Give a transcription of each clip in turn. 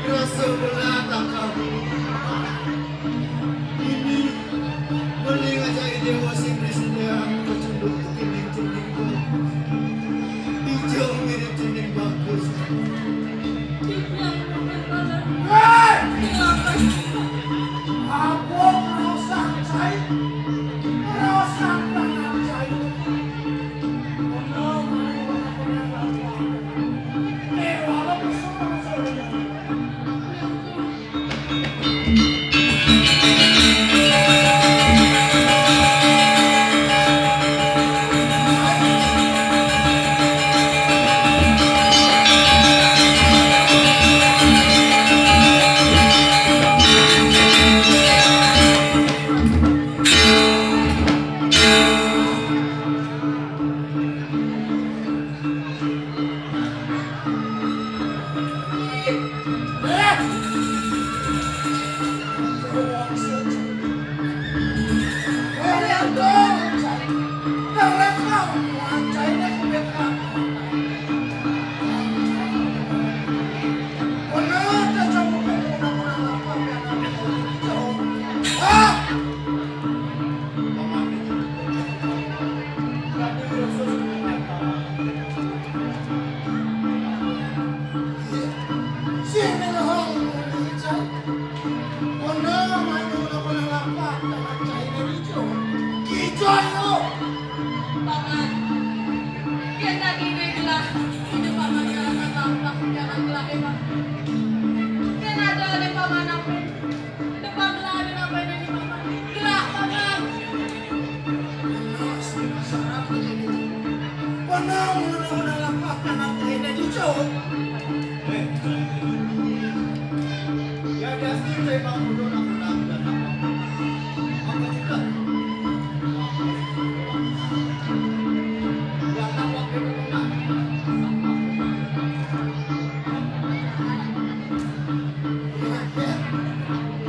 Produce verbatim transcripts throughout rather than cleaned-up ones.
Rasa belah tangkap. Ini mending aja ide wasing presiden kecunduk kening cening bagus. Hijau mirip cening bagus. Hei! Aku merosot cair, merosot tanah cair. Paman, yén dadi gelah, ida paman kalahkan lampah, jangan gelah, Paman. Yén ada oleh paman apa? Ida paman gelah, ada apa ini, Paman? Gelah, Paman. Paman, undang-undang lampah, jangan gelah, ida dicucuk.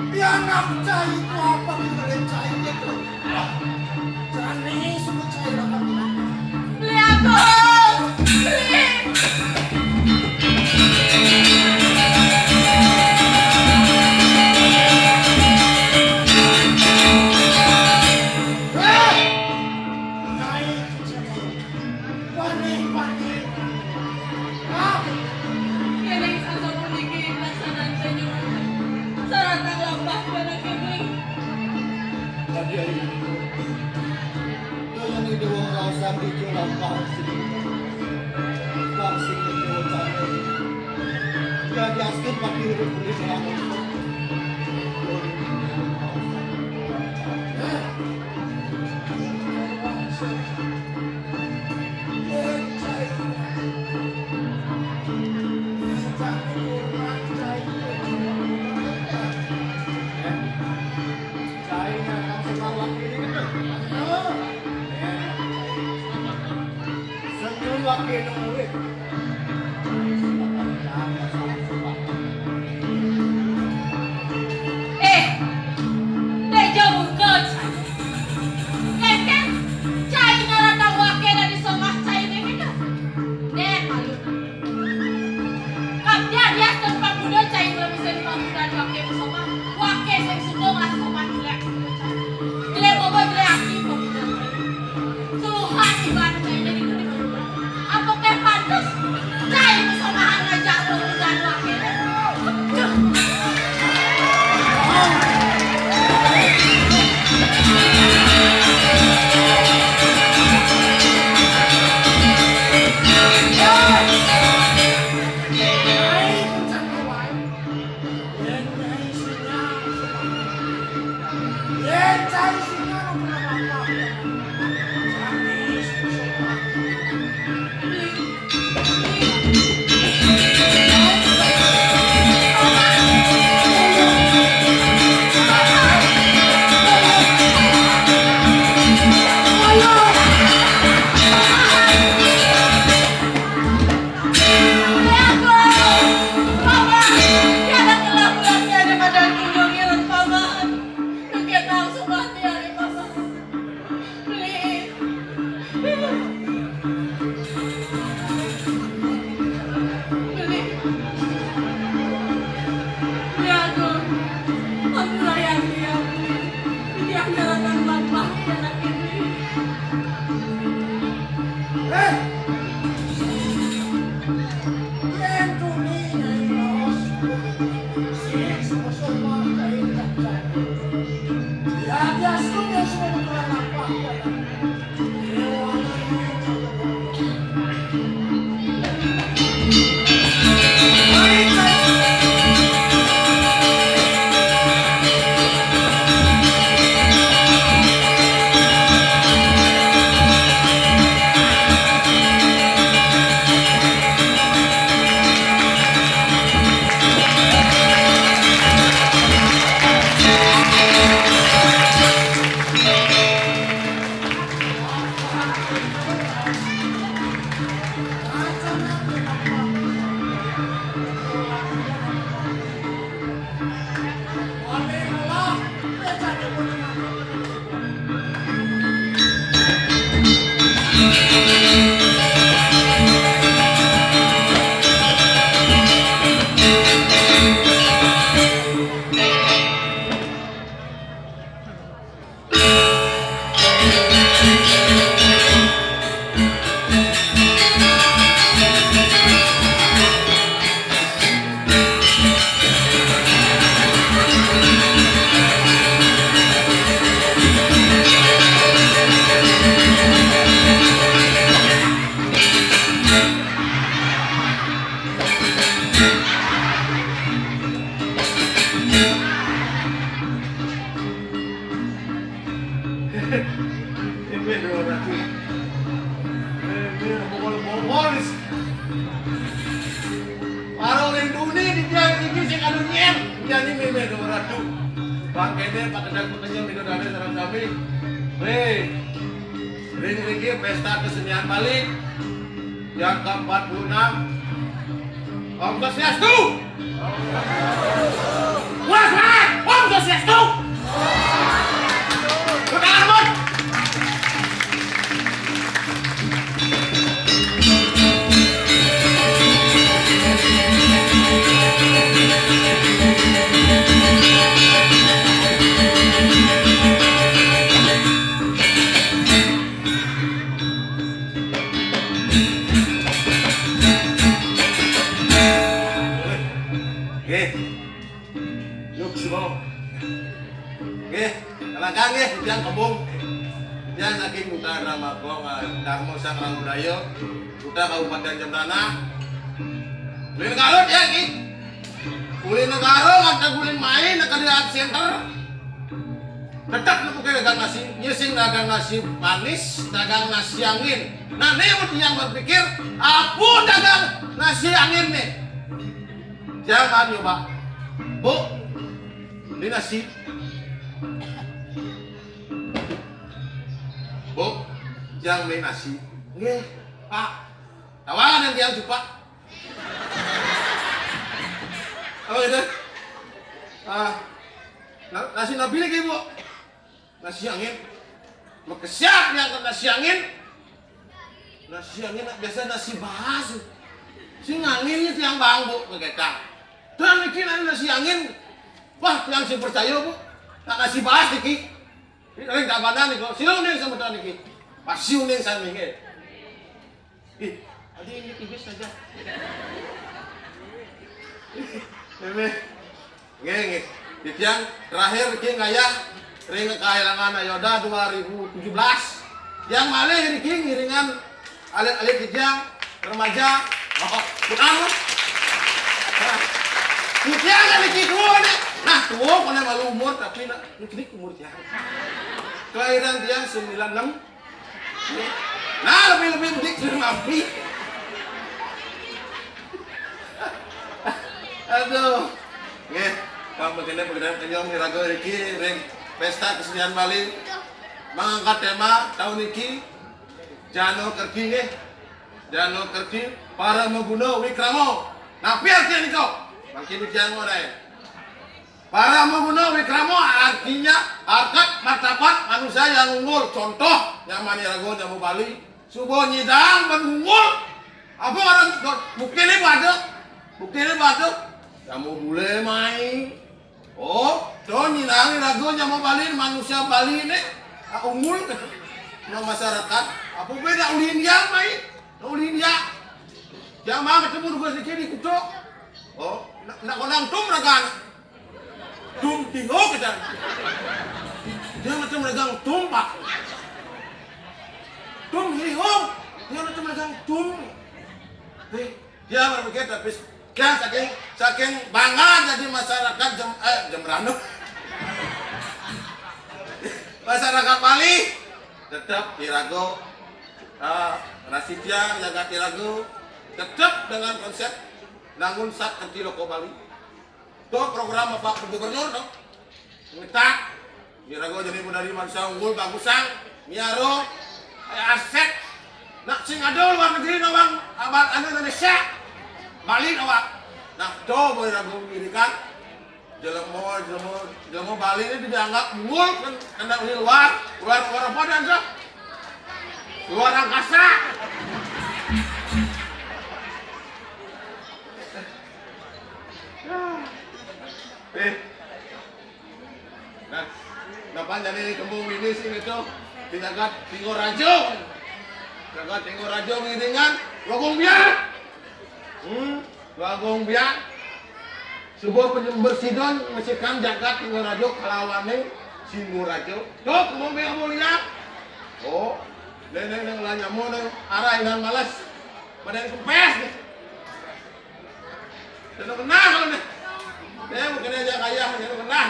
Pianak cai itu apa, pikirin cai itu? Jani suruh cai lakukan. Beli aku! Beli! Hei! Nyai kecewa. Panih, panih. Hah? Kéné sasampun niki pelaksanaan banyu. Sareng lampah pada kéné. Tadi hari ini. Dayani Déwa Raosan ijo lampah sing. Lampah sing Déwa Cahya. Ya diasken pati urip beli. Nyanyi mimi nomor satu. Bangkene pakedah pekenyem Bidadari sareng sami. Weh. Ring niki pesta kesenian Bali yang keempat puluh enam. Om Swastiastu. Wah, semangat. Om Swastiastu. Tepuk tangan, Bun. Nggih. Yuk, sira. Nggih, kalangkah nggih, titiang kembung. Titiang saking Kuta Ramaklong, eh, Darma Sang Rang Budaya, Kuta Kabupaten Jembrana. Uli negara ya, Ki. Uli negara, ngantek uli main, ngantek di art center. Tetep nepuke dagang nasi, ya sing dagang nasi manis, dagang nasi angin. Nah, ini yang titiang berpikir, apa dagang nasi angin nih? Jangan nyoba. Bu, ini nasi. Bu, jangan beli nasi. Nggih, Pak. Tawangan yang tiang cupak. Oh, gitu. Ah, na-, nasi nabi lagi, Bu. Nasi angin. Makesiap yang nasi angin. Nasi angin biasa nasi bahas. Sing angin itu yang bang, Bu, begetang. Dan niki nasi angin. Wah, yang sing percaya, Bu. Nak nasi bahas niki. Ini ring kabanan niku. Sila uning sama tuan niki. Pasti uning sami nggih. Ih, tadi ini tipis saja. Ini. Nggih, nggih. Titiang terakhir niki ngayah ring kahilangan Ayoda dua ribu tujuh belas. Yang malih niki ngiringan alit-alit titiang remaja. Oh, bukan, Mas. Nah, titiang kan niki tua nih. Nah, tua kena malu umur tapi nak niki umur tiang. Kelahiran tiang sembilan enam. Nah, lebih-lebih bedik sudah mati. Aduh. Nggih, kang begini begini kenyong iraga niki ring pesta kesenian Bali. Mengangkat tema tahun niki Jano Kerthi nggih. Jano Kerthi para maguna wikrama. Napi arti nika? Mangkin Jano dae. Para maguna wikrama artinya harkat martabat manusia yang unggul. Contoh, nyaman iraga nyama Bali. Suba nyidang ban unggul. Apa ngaran do-, bukti ni pada? Bukti ni pada? Nyama bule mai. Oh, do nyidang iraga nyama Bali, manusia Bali ni, ah, unggul. Nah, masyarakat. Apa beda uli India mai? Uli India. Jama ketemu dua sikit di kutuk. Oh, nak, nak konang tum ragan. Tum tiho kita. Dia macam dagang tum, Pak. Tum tiho. Dia macam dagang tum. Eh, dia berpikir tapi dia saking, saking bangga jadi masyarakat Jem-, eh, Jembrana. Masyarakat Bali tetap iraga, ah, rasitya jagat iraga tetap dengan konsep nangun sat kerthi loko Bali. To program Bapak Gubernur to. Ngetak. Iraga jani menari mansa unggul bagusang. Miara. Aya aset. Nak sing ada luar negeri nawang abal anu Indonesia. Bali nawang. Nah, to boy ragu ngirikan. Jelema, jelema, jelema Bali ini dianggap unggul kan, kena di luar, luar, luar apa dan tuh? Luar angkasa. Eh. Nah, napa jani kembung ini sih itu? Di jagat Tinggo Rajo. Jagat Tinggo Rajo ngiringan Bagong Biak. Hmm, Bagong Biak. Sebuah pembersihan mesikan jagat Tinggo Rajo kalawaning Singgo Rajo. Tuh, kembung Biak mulia. Oh, neng neng neng lah nyamu neng arah ingan malas. Badan kempes nih. Jangan kena kalau nih. Dia bukan aja kaya, jangan kena.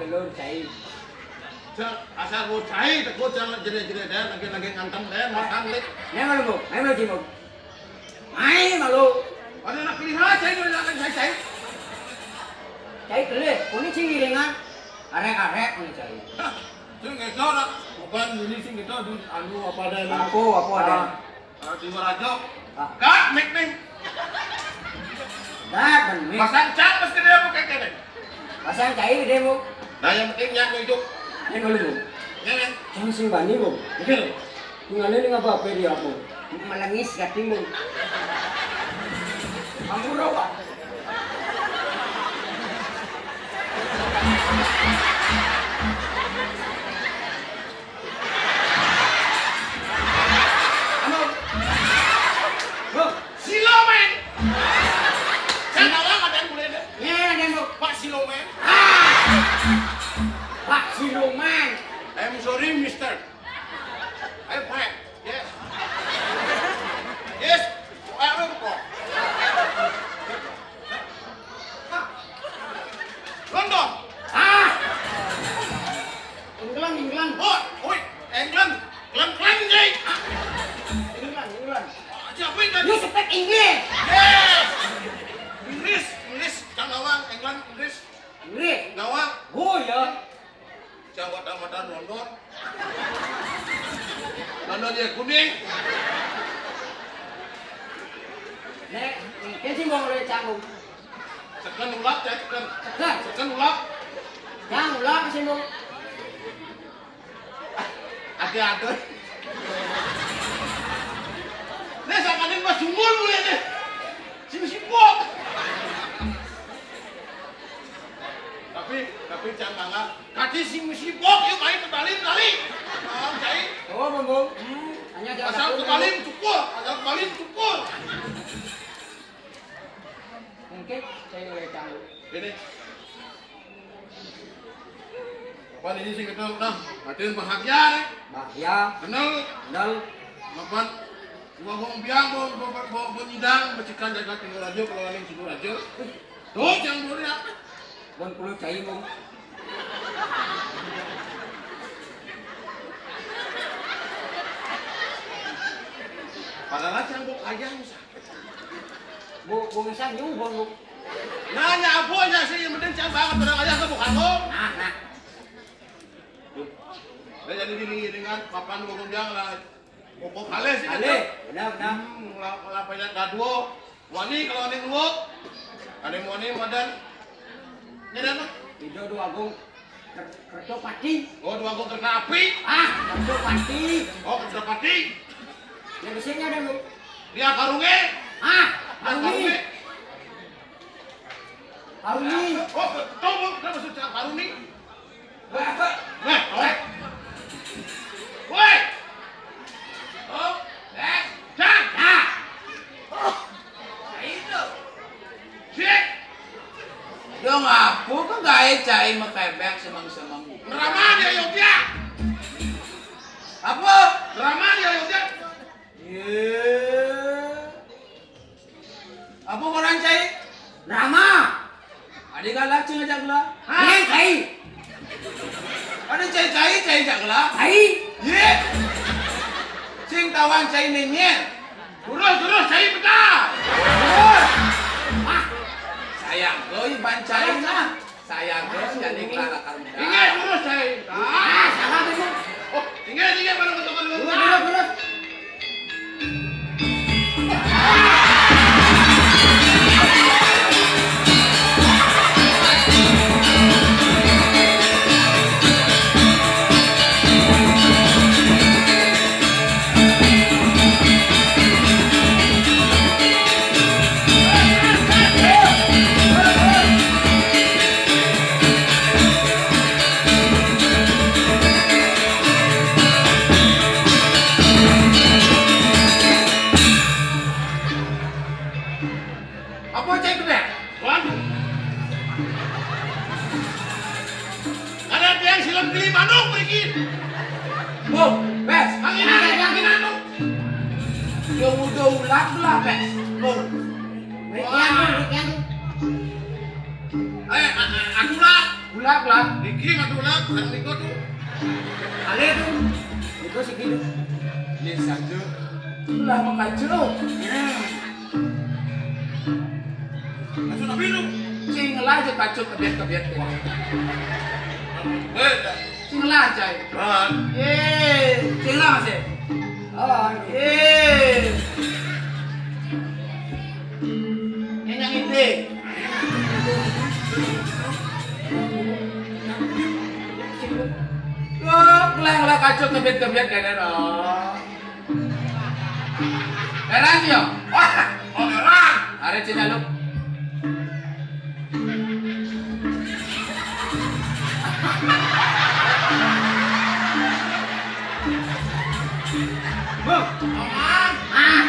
Lur cai. Cak, asal gua cai, takut jangan jere-jere deh, lagi-lagi nganteng deh, makan deh. Neng malu, Bung. Neng malu, Bung. Mai malu. Ada nak kelihatan cai, ada nak cai, cai. Cai kelih, kuning sing ngiringan. Arek-arek kuning cai. Hah, sing ngesor, ah. Bukan ini sing ngesor, anu apa ada ini? Apa, apa ada? Ah. Ah, di Rajo. Ah. Kak, mik nih. Dah, dan mik. Pasang cak, pas gede apa kayak gini? Pasang cai gede, Bu. Nah, yang penting yang nunjuk. Ini dulu, Bu. Ya, ya. Jangan sing bani, Bu. Betul. Tinggalnya ini ngapa apa dia, Bu? Melengis gati, Bu. Ampura, Pak. Anu. Loh, Silomen. Saya tahu nggak ada yang boleh deh. Iya, ada yang mau. Pak Silomen. Ah. Pak Silomen. I'm sorry, mister. I'm fine. Yes. Yes. Ayo, kok. London. Ah. England, England. Oh, oi, England. Klan, klan, Jay. England, England. Siapa yang tadi? You speak English. Yes. Inggris, Inggris. Cang Nawang, England, Inggris. Inggris. Nawang. Oh, ya. Cang Watan-Watan London. London ya kuning. Nek, mungkin sih mau ngeliat canggung. Seken ulap, Cang, seken. Seken. Seken ulap. Cang, ulap sih, Bu. Ada-ada. Nih, sakanin mah sumur mulai deh. Sing sibuk. Tapi, tapi Cang Mangga, kati sing sibuk, yuk main ke Bali kali. Nah, cai. Oh, Bung, Bung. Hmm. Hanya ada. Asal ke Bali cukur, asal ke Bali cukur. Mungkin saya oleh Cang. Ini. Apa ini sih kita udah? Batin bahagia nih. Bahagia. Kenal. Kenal. Kapan? Gua mau biang, mau, mau, mau, mau nyidang, becikan jaga tinggal aja, kalau ada yang sibuk aja. Tuh, yang boleh apa? Bon puluh cai, Bung. Padahal yang bok ayam, Bu, Bu Ngesan nyuhun, Bu. Nanya apa aja sih, yang penting cang banget orang aja ke bukan, Bu. Nah, nah. Tuh. Udah jadi gini, gini kan, papan gua bilang lah. Pokok halus sih, halus, gitu. Benar, benar. Hmm, ngela-, ngelapain dadua. Wani kalau ane ngelu. Ane wani madan. Ini apa? Itu dua Agung. Ker-, Kertopati. Oh, dua Agung Kertopati. Ah, Kertopati. Oh, Kertopati. Yang besarnya ada, Bu. Dia karungnya. Ah, karungnya. Karungnya. Karungnya. Oh, tahu, Bu, kenapa sudah karungnya? Weh, weh. Weh, weh. Woi. Oh, eh, Cang. Nah. Itu. Sik. Dong, apa kok gawe cai mekebek semeng-semeng? Ngerama dia, Yogya. Apa? Ngerama dia, Yogya. Ye. Apa orang cai? Rama. Ada galak cing ajak gula. Hah? Ni cai. Ada cai-cai, cai ajak gula. Cai. Ye. Sing tawan cai nenyek. Terus, terus, cai betul. Terus. Ah. Sayang kau iban cai lah. Saya terus jadi kelana karung. Ingat terus saya. Ah, salah bener. Oh, ingat, ingat, baru ketemu dulu. Terus, terus, terus. Apa cai kena? Waduh. Ada tiang silam pilih manuk pergi. Bung, bes. Angin, angin, angin anu. Yang udah ulat lah, bes. Bung. Wah. Eh, a-, a-, aku lah. Lap lah. Niki mah tuh lap, sareng niko tuh. Alé tuh. Itu sih gitu. Ini saja. Lah makajo. Maksud apa itu? Sing lah aja kacut kebiat-kebiat. Wah. Beda. Sing lah, cai. Wan. Yé, sing lah masih. Oh, yé. Ini yang ini. Lo keleh-keleh kacut kebiat-kebiat kayak gitu. Heran ya? Wah, oh, heran. Ada cina lu. Bang, ah,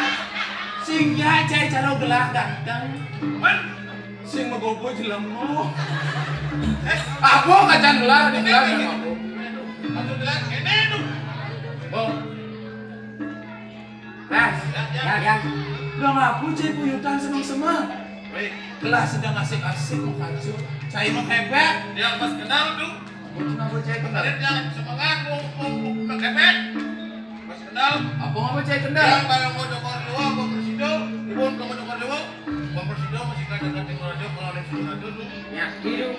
sing ya cai calo gelah ganteng. Bang, sing megobo jelema. Eh, apa kacan gelah di gelah? Maksud gelah ini tuh. Bang. Mas, ya, ya. Udah ngaku cai puyutan seneng-seneng. Baik. Gelah sedang asik-asik mau kacut. Cai mah hebat. Dia pas kenal tuh. Bocah mah bocah kenal. Dia jangan semangat mau mau mau hebat. Pas kenal. Apa nggak bocah kenal? Dia kayak mau dokor dua, mau presido. Ibu kamu dokor dua, mau presido masih kacang-kacang rajo, kalau ada surat tuh. Ya, gitu.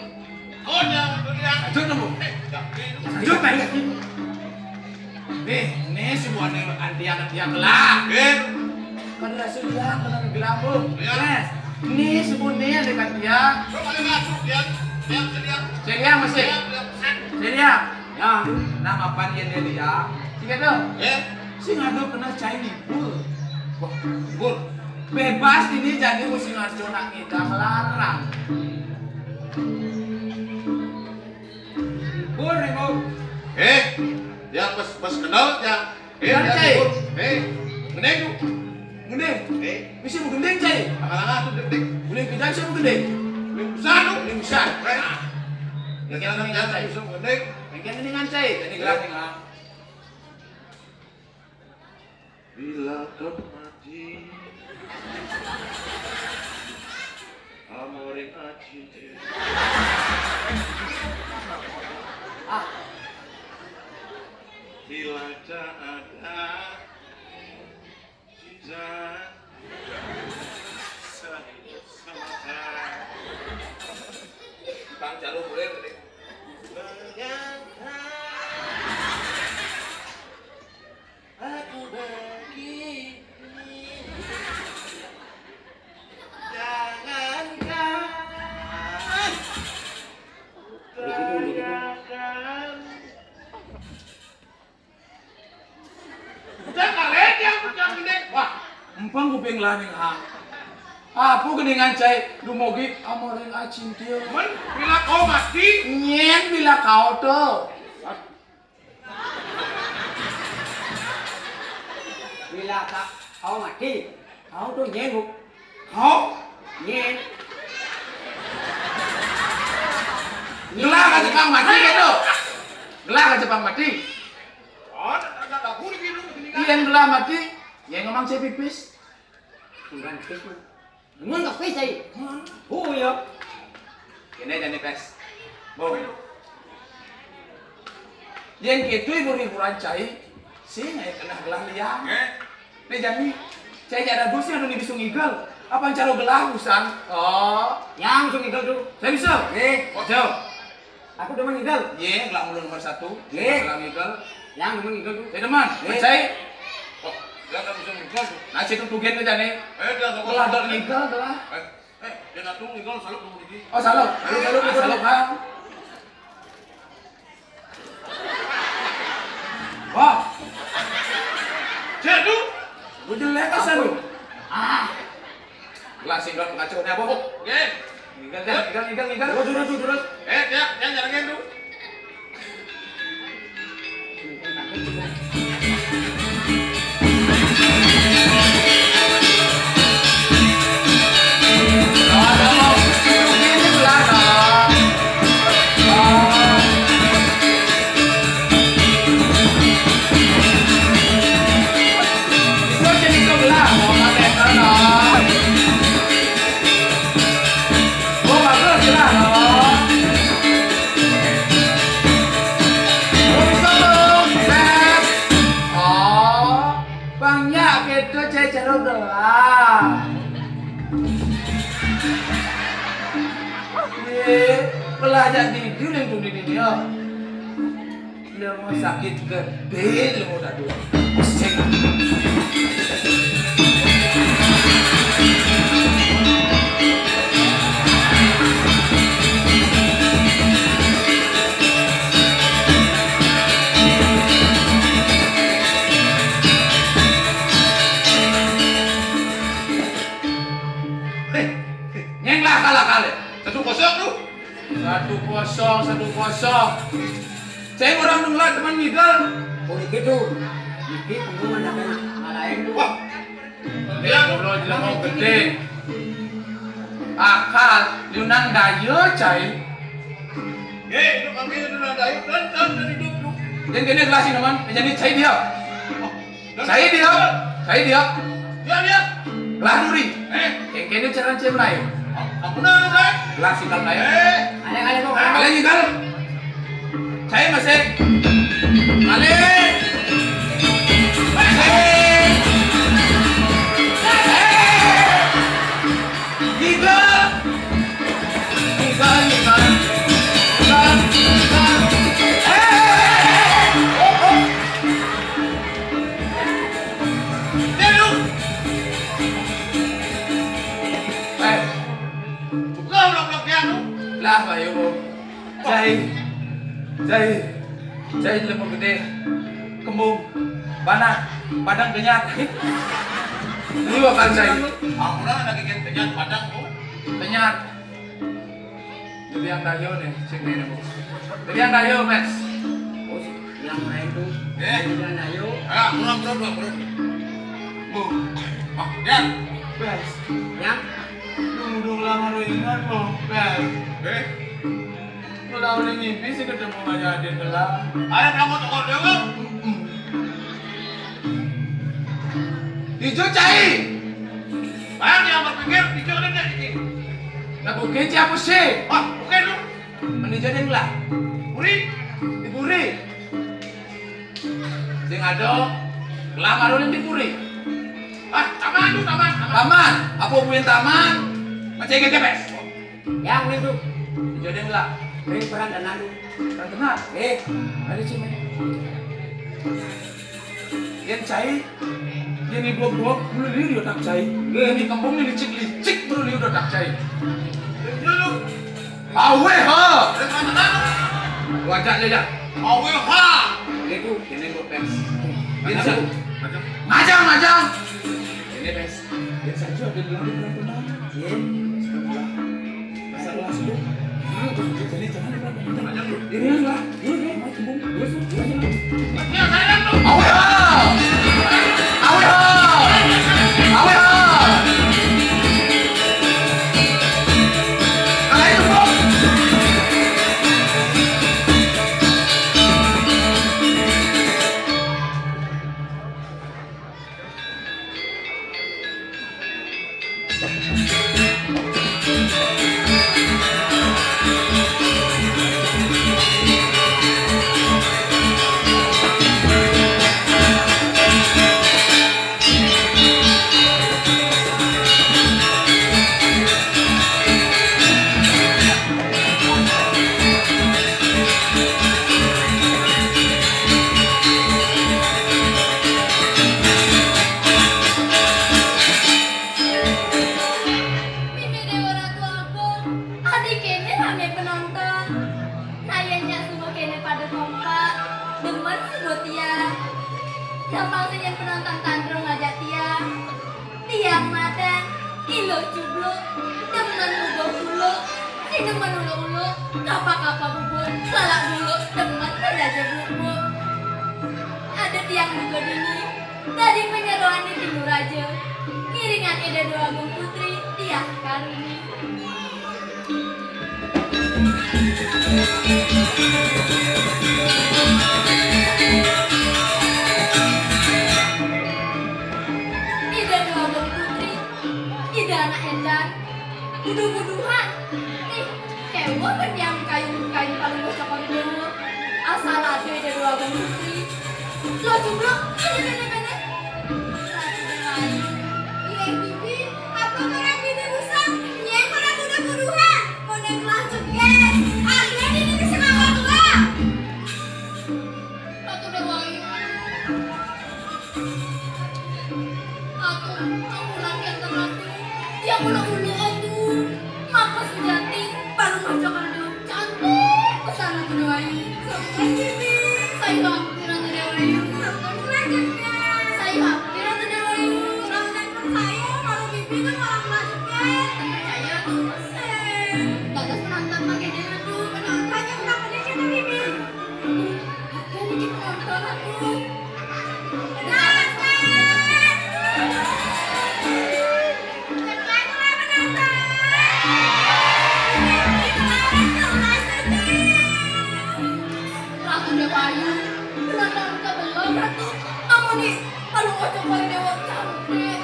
Oh, jangan tuh dia. Lanjut dong, Bu. Eh, jangan gitu. Lanjut, Pak. Nih, nih sebuah nih antian antian lah. Eh. Kan rasa dia kan gelambung. Iya. Yes. Nih sebuah nih ada kan dia. Lo paling masuk dia. Dia sediak. Sediak masih. Dia dia pesan. Sediak. Ya, nama apa dia dia dia? Sikat tuh. Eh. Sing ada kena cai libur. Wah, libur. Bebas ini jadi musim ngaco nak kita melarang. Libur, libur. Eh, ya pas pas kenal ya. Eh, Kenal, ya, cai. Libur. Eh, ngendeng tuh. Ngendeng. Eh, Bisa mau gendeng, cai. Alang-alang tuh gendeng. Boleh kita bisa mau gendeng. Boleh bisa tuh. Boleh bisa. Eh. Ya, kita Gendeng, cai. Bisa mau gendeng. Yang gendeng, cai. Jadi gerak nih, ah. Bila kau mati, amoring aji. Ah. Bila tak ada cinta, saya semata. Bang Jalu boleh, boleh. Bayangkan. Aku begini. Jangankan bayangkan. Udah karet yang udah gede. Wah, empang kuping lah nih, ah. Apa geningan cai dumogi amoring acintil. Men, bila kau mati. Nyen bila kau tuh. Bila ka-, kau mati, kau tuh nyenguk. Kau? Nyen. Gelah ka Jepang mati gitu. Gelah ka Jepang mati. Oh, ada dapur gitu, gini kan. Iya, gelah mati. Ya ngomong saya pipis. Bukan pipis, man. Mun ka pis ai. Oh, iya. Kene jani pes. Bo. Yen kitu ibu hiburan cai, sing aya kenah gelah liang. Eh? Ne jani, cai jak dagu sih anu bisa ngigel. Apa caro gelah usan? Oh. Yang bisa ngigel tuh. Saya bisa. Nih. Jauh. Aku demen ngigel. Ye, gelah mulu nomor satu. Ye. Gelah ngigel. Yang demen ngigel tuh. Saya demen. Ye. Percaya? Oh, dia kan bisa ngigel tuh. Nah, situ tugen aja nih. Eh, dia sokong. Gelah dot ngigel, gelah. Eh, eh, dia nak tuh ngigel, salut dulu dikit. Oh, salut. Salut, salut, salut, salut, Bang. Wah. Cek tuh. Gue jelek asal lu. Ah. Gelah singkat pengacauannya, Bo. Oke. Ngigel, ngigel, ngigel, ngigel. Terus, terus, terus, terus. Eh, dia, dia nyarengin tuh. Pelajak di dinding dunia. Lemo sakit gedé, lemo dadu. Pusing. Hei, nyeng lah kalah kalih. Satu kosong tuh. Satu kosong, satu kosong. Saya orang nolak teman Miguel. Oh, niki tuh. Niki pengumuman anak ngalahin tuh. Wah. Dia tuh lo jelema gedé. Akal, liunan daya, cai. Ye, itu kami itu nang daya, dan dan dari dulu. Yang kene gelas ini, Man. Jadi cai dia. Cai dia, cai dia. Dia, dia. Gelah duri. Eh. Kéné cara cai lain. Apa nang lain? Gelah sikap lain. Eh. Ada kali kok. Ada juga. Cai masih. Balik. Masih. Tiga. Tiga, tiga. Tiga, tiga. Eh. Oh, oh. Dia lu. Eh, buka blok-blok ya lu. Lah, Bayu. Cai. Cai. Cai lemo gedé. Kembung. Panah. Padang kenyat. Ini bakal cai. Aku lagi kenyat padang tuh. Kenyat. Jadi yang dayo nih, cek nih, Bu. Jadi yang dayo, Mas. Oh, yang lain tuh. Eh. Jadi yang dayo. Ah, murah, murah, murah, murah. Bu. Ah, ya. Mas. Yang? Dulu dong lama lo ingat lo, Mas. Eh? Lo udah mimpi sih ketemu aja ada telah. Ada kamu toko dewa? Ijo cai. Bayang yang berpikir, ijo ada ndak iki? Lah bukan siapa sih? Wah, bukan lu. Meni jadi lah. Puri. Di puri. Sing ada lama dulu di puri. Ah, taman tuh, taman, taman. Taman. Apa buin taman? Macam kepes. Yang itu. Jadi lah. Ini peran dan anu. Peran tenar. Eh, ada sih, men. Yang cai, yang ibu-ibu, bulu liu di otak cai. Yang di kampung ini licik-licik, bulu liu di otak cai. Awe ha. Wajah aja ya. Awe ha. Ini tuh, ini gue pes. Ini satu. Majang, majang. Ini pes. Ini saja ada di dalam. Iya. Sebelah. Pasar kelas itu. Nah, tuh, jadi jangan. Ini lah. Awe ha! Awe ha! Awe ha! Ayo, Bro. Mimi Dewa Ratu Agung, adi kéné ramé penonton. Nah, yén nyak suba kéné pada kompak, demen suba tiang. Gampang sing yén penonton tandrung ngajak tiang. Tiang madan, iluh cubluk, demen ngubah uluk, sing demen uluk-uluk, kapa-kapa bubur, salak buluk, demen penjaja bubuk. Ada tiang buka dini, dadi penyeroan di Timur Raja, ngiringan Ida Déwa Agung Putri, tiang karuni. Ida Déwa Agung Putri, Ida anak édan, buduh-buduhan. Ih, kéweh ben tiang kayun-kayun palungguh cokor déwa. Asal ada Ida Déwa Agung Putri. Lo cublok, ini, ini, ini. Ratu Déwa Ayu. Iya, Bibi, apa orang bini rusak? Nyén orang buduh-buduhan. Mau naik lanjut, ya? Sayup abdi Ratu Déwa Ayu. Sayup abdi Ratu Déwa Ayu. Lamun percaya, kalau bibi itu malah belajar. Percaya tuh. Dados penonton pakai dia tuh. Penontonnya kenapa dia kata bibi? Kan kita penonton aku. Ratu Déwa Ayu, penonton kita belum, Ratu. Amun nih, kalau ngocok pada Déwa cantik.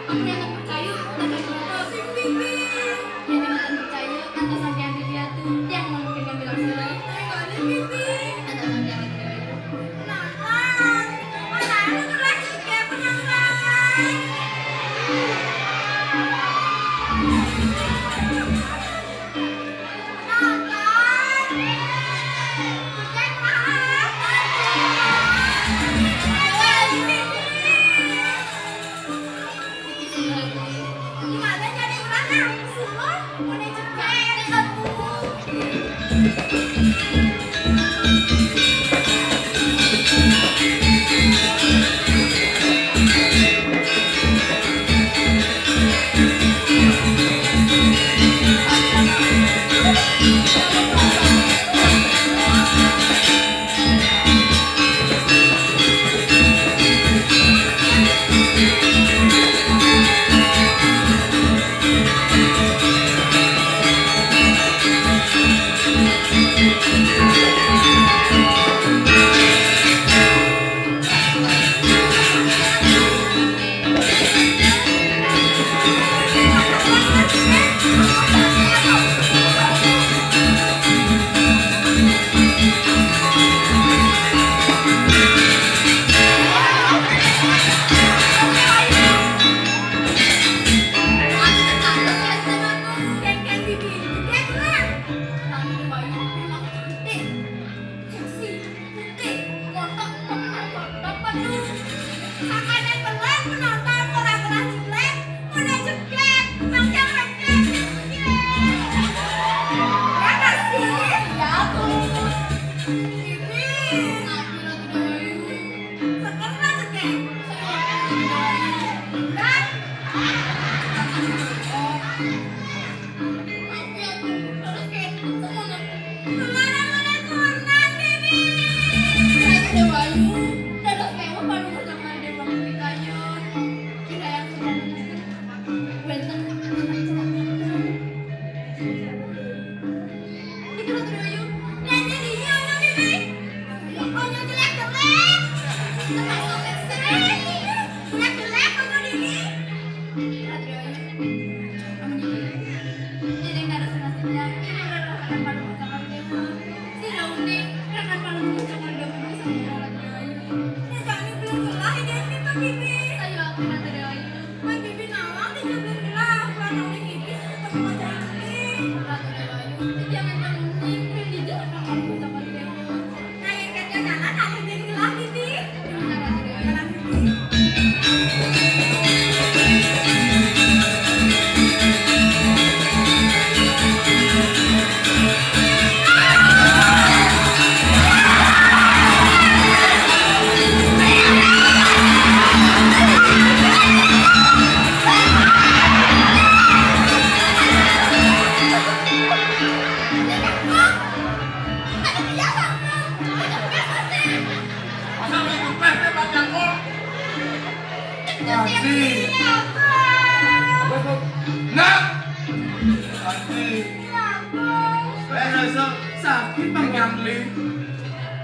Amun yang percaya, kita percaya. Sing bibi. Yang tidak percaya, kata sampean di dia tuh, yang mungkin yang bilang salah. Ayo, ada bibi. Ada sampean di dia. Penonton, penonton, lagi kayak penonton. Seksi, putih, kotak, kotak, kotak, penuh. Makanan belah, penonton, bola-bola jelek, udah jeblek, bangsa rejek, jeblek. Ya nggak sih? Ya, tuh. Ini. Sekeras, oke. Sekeras. Tapi aku terus kayak gitu sama aku. Kemana-mana kurang, Bibi. Saya Déwa Ayu, dados mewah panuwun sama Déwa Putikayon. Kira yang sudah wénten. Iki lho, Déwa Ayu. Lah, jadi iya, ono, Bibi. Ono jelek-jelek. Termasuk sering. Jelek-jelek, ono, Bibi. Kira, Déwa Ayu. Amun iki, dadi harus nasibnya, ini udah rakan paling ucapan Déwa. Si Dauni, rakan paling ucapan Déwa, sama Déwa Ayu. Ini kami belum gelah, ini, ini, Pak Bibi. Ayo, aku nanti Déwa Ayu. Kan Bibi nawang, dia belum gelah. Kurang oleh Bibi, tetap mau cari Bibi. Ratu Déwa Ayu, jangan terlalu unik. Ini dia rakan paling ucapan Déwa. Nah, yang kerja jalan, ada yang gelah, Bibi. Jalan, Bibi. Masa lu ikut tes deh, Bang Jangkol? Tadi. Nah. Tadi. Eh, rasa sakit, Bang Jangkli.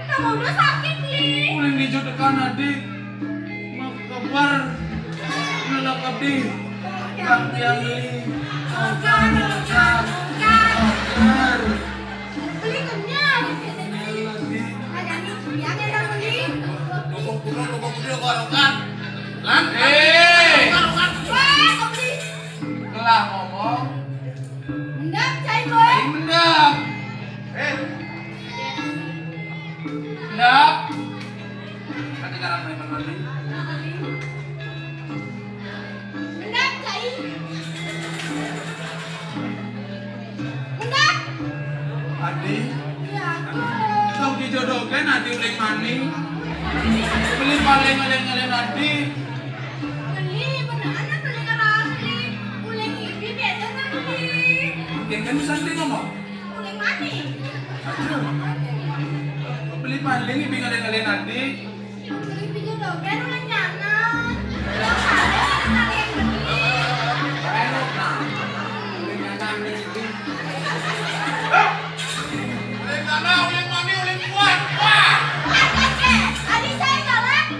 Kamu udah sakit, Li. Ulin dijodohkan, Adi. Kebar, ngelakadi, Bang Piali, ogar, ogar, ogar. Beli kenyang. Ada nih, yang enak beli. Bubuk kudu, bubuk kudu, ogar, ogar. Lan, eh. Ogar, ogar. Wah, kau beli. Telah ngomong. Mendap, cai, boy. Cai mendap. Eh. Mendap. Nanti karang main mandi. Mendap, cai. Mendap. Adi. Iya, aku. Tong Jodohkeun adi uling mani. Beli paling ngalén-ngalén adi. Beli, beneran beli ngerang beli. Uling ibi beda na beli. Mungkin kan bisa beli ngomong. Uling mani. Aduh. Beli paling ibi ngalén-ngalén adi. Beli ibi jodohkeun uling nyanan. Uling paling ngalén beli. Nah, uling nyanan nih ibi. Uling tanah, uling mani, uling kuat. Wah. Adi saya galak.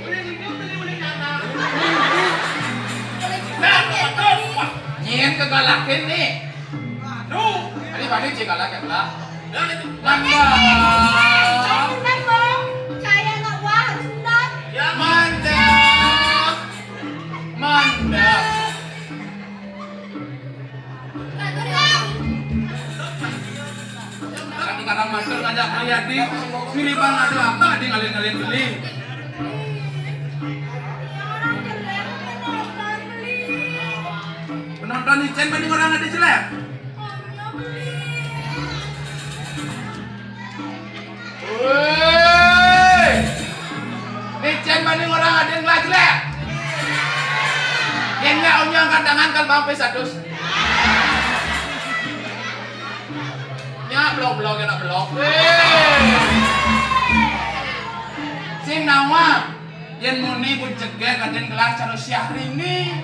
Uling hidup ini uling tanah. Nah, waduh. Wah, nyieun kegalakeun nih. Aduh. Tadi balik cik galak ya, Kak? Mantap. Saya nggak wah, harus benar. Ya, mantap. Mantap. Kan sekarang matur ngajak lihat di siriban ada apa di ngalin-ngalin beli. Penonton icén banding orang ada jelek. Woi. Licén banding orang ada yang jelek. Yang nggak, Om, angkat tangan kalau bang sampai seratus. Nya blok-blok, nya blok. Sing nawa, yén muni buncegé kadén gelas cara Syahrini.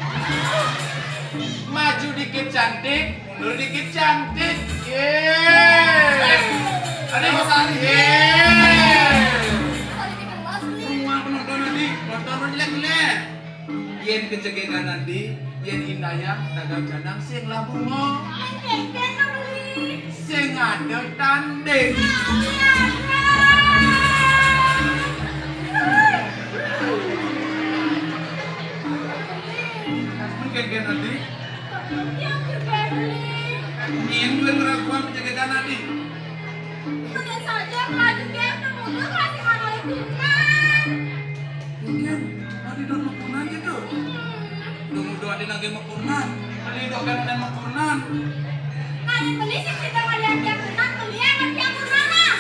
Maju dikit cantik, mundur dikit cantik. Yeay. Ada yang mau sari. Yeay. Semua penonton nanti, penonton jelek-jelek. Yén kecegegan nanti, yén indayah tagal canang sing lah bungo. Sing ada tanding. Mungkin nanti. Ini gue ngeraguan kecegegan nanti. Mungkin saja melaju game pemuda kasih manusia. Mungkin tadi duduk mekunan gitu. Udah muda ada lagi mekunan. Beli dua kan ada mekunan. Nah, yang beli sih kita ngeliat dia kunan, beli yang dia kunan lah.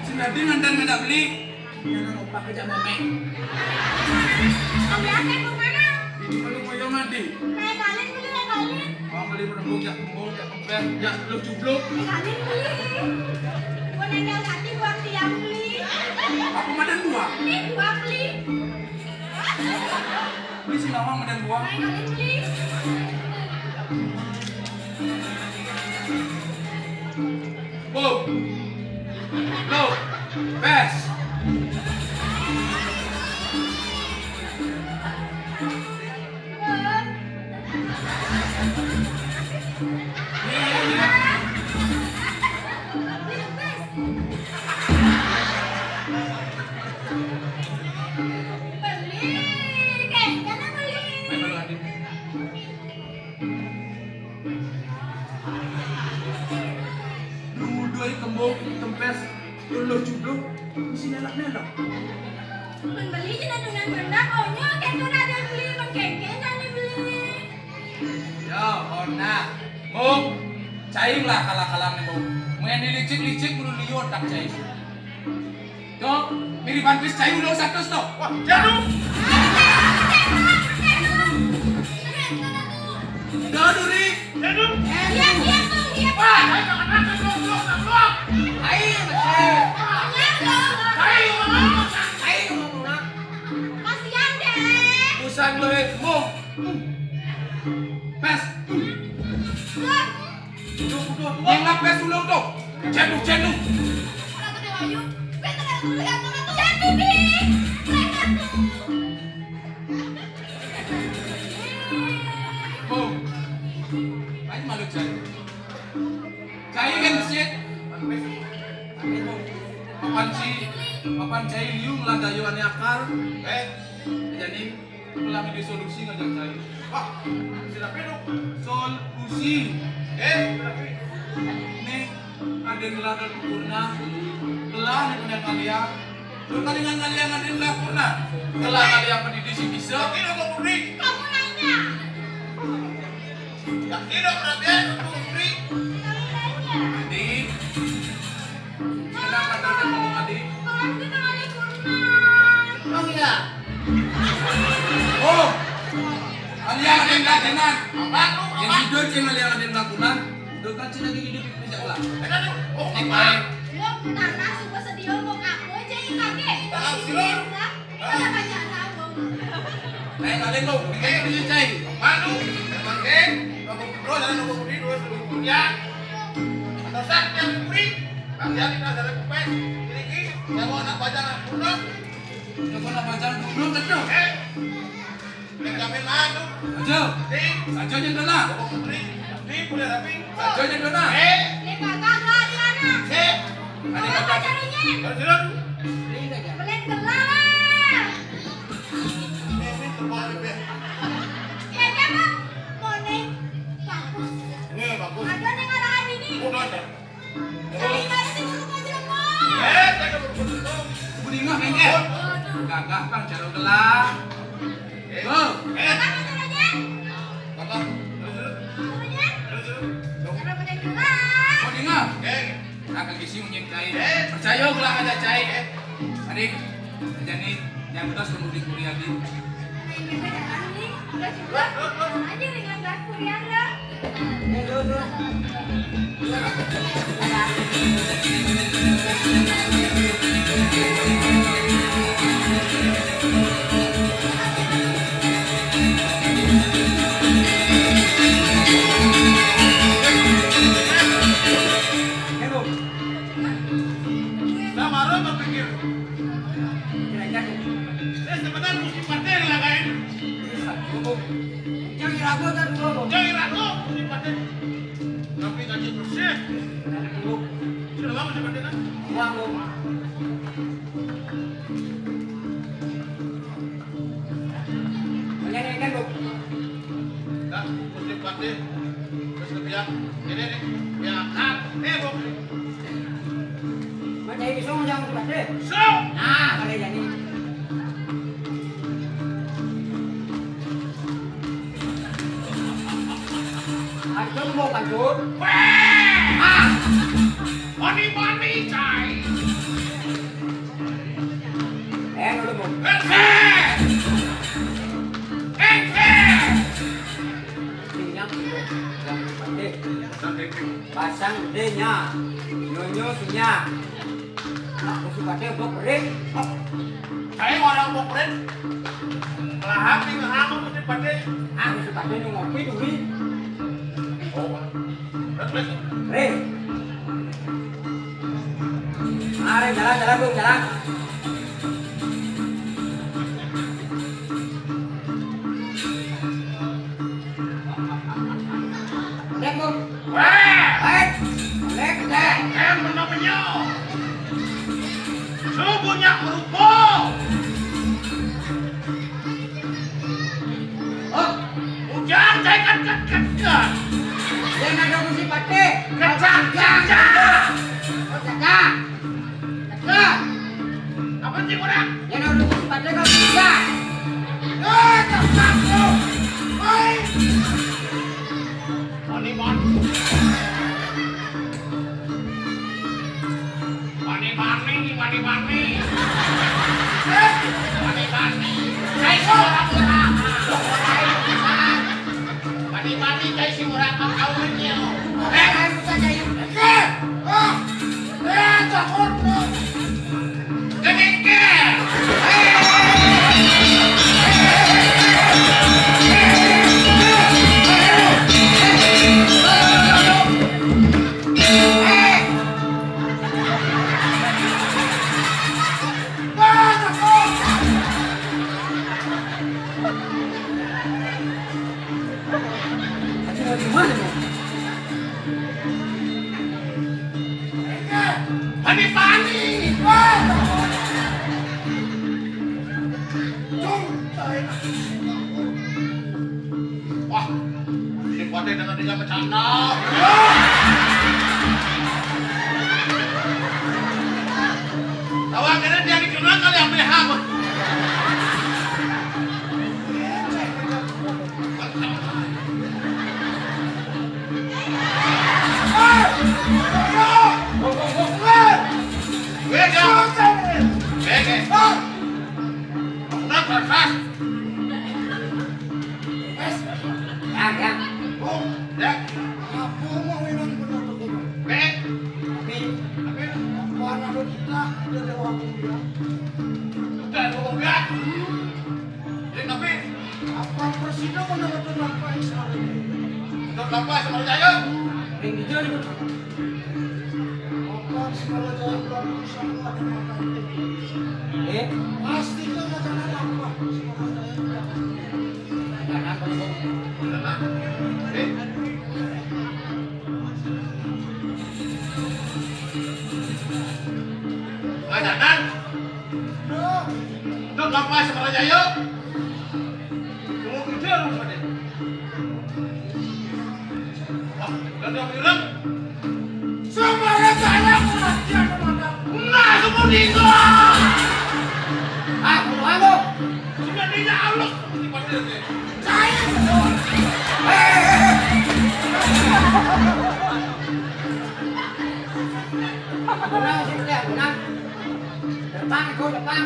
Si Nadine ngandan nggak beli. Yang opak aja mau main. Ngeliat yang kunan lah. Ini kalau mau yang mati. Naik kalin beli, naik kalin. Mau beli berembuk ya, kembung ya. Ber, ya, lu cubluk. Tinggalin beli. Gua nendang kaki buat tiang beli. Apa madan buah? Nih, buah beli. Beli si nawang madan buah. Tinggalin beli. Bu. Lu. Pes. Dulu doi kembung, kempes, luluh cubluk, mesti nelak-nelak. Mun beli cenah dengan berenang, onyol, kéto ada beli, mun kéngkén ada beli. Yo, ona. Mung, cai lah kalah-kalah nih, Mung. Main dilicik-licik, bulu liur tak cai. Tuh, mirip One Piece cai udah satu tuh. Wah, jaduk. Jaduk, Ri. Jaduk. Iya, iya, Bang, iya, Bang. Wah, jangan makan, goblok, goblok. Aing, aing. Iya, Bang. Aing, ngomong, aing, ngomong, nah. Kasihan deh. Busan lo, eh, Mung. Pes. Udah, udah. Yang lapes ulang tuh. Jenuh, jenuh. Jadi, Bi. Oh. Ayo malu cai. Cai kan mesin. Papan si, papan cai liung lah dayu ane akal. Eh, jadi Ulah disolusi ngajak cai. Wah, sila pedok. Solusi. Eh, sila pedok. Nih, ada gelar dan purna. Gelar nih punya kalian. Lu kali dengan kalian ada gelar purna. Gelar kalian pendidik sih bisa. Yakin apa, Putri? Kamu nanya. Yakin apa, Raden? Putri. Kamu nanya. Ini. Kenapa tadi mau mati? Enak. Apa lu? Yang apa? Tidur cina lihat ada lagunan. Udah kan cina gigi di meja lah. Enak lu. Oh, apa? Lo tanah suka sedih lo mau apa aja yang kaki? Tanah silur. Ada banyak tahu. Naik kali lo, ini aja cai. Apa lu? Pakai. Lo mau bro, jangan lo mau beli dua puluh ya. Atau saat yang beli, nanti ada ada kupes. Ini ki, yang mau anak baca lah, bro. Yang mau anak baca, bro, tentu. Eh. Yang jamin lah, tuh. Aja. Di. Aja yang kena. Di, di, boleh tapi. Aja yang kena. Eh. Ini kakak gak ada anak. Eh. Ada apa caranya? Terus, terus. Beli gelang. Ini, ini terbalik, ya. Ya, ya, Bang. Mau nih. Bagus. Ini bagus. Ada nih kalau hari ini. Udah ada. Dari mana sih burung aja, Bang? Eh, saya burung. Burung mengeh. Gagah, Bang, cara gelang. Go. Eh. Apa caranya? Apa? Terus, terus. Caranya? Terus, terus. Cara pakai gelang. Mau dengar? Eh. Nah, kaki si unyit cai. Eh. Percaya gelang aja cai. Eh. Adik, jadi yang udah sembuh di kuliah di. Nah, ini beda kan nih. Udah juga. Aja dengan gelang kuliah lah. Sama lo berpikir. Saya sebenarnya mesti paten lah, kain. Jangan ragu, kan, dulu. Jangan ragu, mesti paten. Tapi kaji bersih. Sudah lama saya paten, kan? Lama. Menyanyikan, Bu. Dah, mesti paten. Terus lebih ya. Ini nih, ya, kan. Eh, Bu. Macam itu semua jangan paten. So. Nah, kalau jadi. Aduh, mau kanjut. Weh! Ah! Mani-mani, cai. Eh, dulu, Bu. Hei! Hei! Minyak, yang gede. Pasang gedenya. Nyonyo sinya. Nah, musuh pada gua perit. Saya orang mau perit. Kelahap nih, ngehang, musuh pada. Ah, musuh pada nih ngopi dulu. Oh. Terus, terus. Rin. Mari, jalan, jalan, Bu, jalan. Cek, Bu. Weh! Baik. Cek, cek. Em, benar-benar. Subuhnya kerupuk. Oh, hujan, saya kan, kan, kan, kan. Dia nak dong si pate. Kecak, kecak. Oh, kecak. Kecak. Apa sih orang? Dia nak dong si pate kan kecak. Eh, kecak, bro. Hai. Mani, mani. Mani, mani, mani, mani. Mani, mani. Kai si murah-murah. Mani, mani, kai si murah-murah. Kau ini. Eh, eh, ah, eh, cakot. Pani-pani. Wah, si Pade dengan dia bercanda. Tahu akhirnya dia dikenal kali yang B H. Udah, udah, udah. Ini tapi apa presiden menurut Bapak Ismail? Menurut Bapak Ismail Jaya? Yang hijau itu. Bapak Ismail Jaya belum bisa buat makan. Eh? Pasti dia nggak kenal apa. Kenal. Eh? Ngajakan. Dok, lapas Semara Jaya. Tunggu kerja lu, Pak. Wah, dan dia bilang, Semara Jaya, perhatian, Komandan. Nah, seperti itu. Ah, mau anu. Sudah tidak halus seperti Pak Dirjen. Saya betul. Eh, eh, eh. Tenang, sini, tenang. Depan, Iko, depan.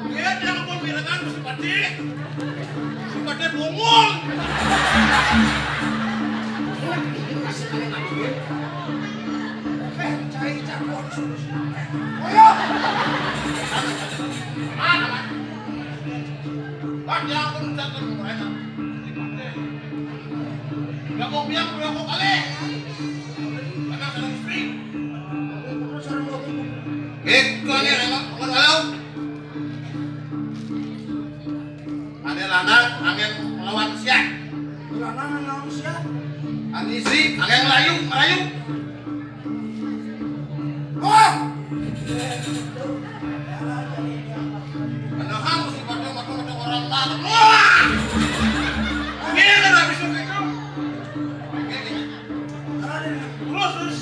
Iya, dia ngomong bilangan, Pak Dirjen. Sumpah dia bongol. Eh, cai campur solusi. Ayo. Mana, Mas? Pak, dia aku minta ke mereka. Gak mau bilang, udah mau kali. Karena sudah istri. Gitu nih, kalau kalau Ane lanang angin ngelawan siat. Lanang ngelawan siat. Ane isi angin ngelayu, ngelayu. Wah! Padahal mesti pada macam-macam orang lanang. Wah! Ini kan habis itu. Terus, terus.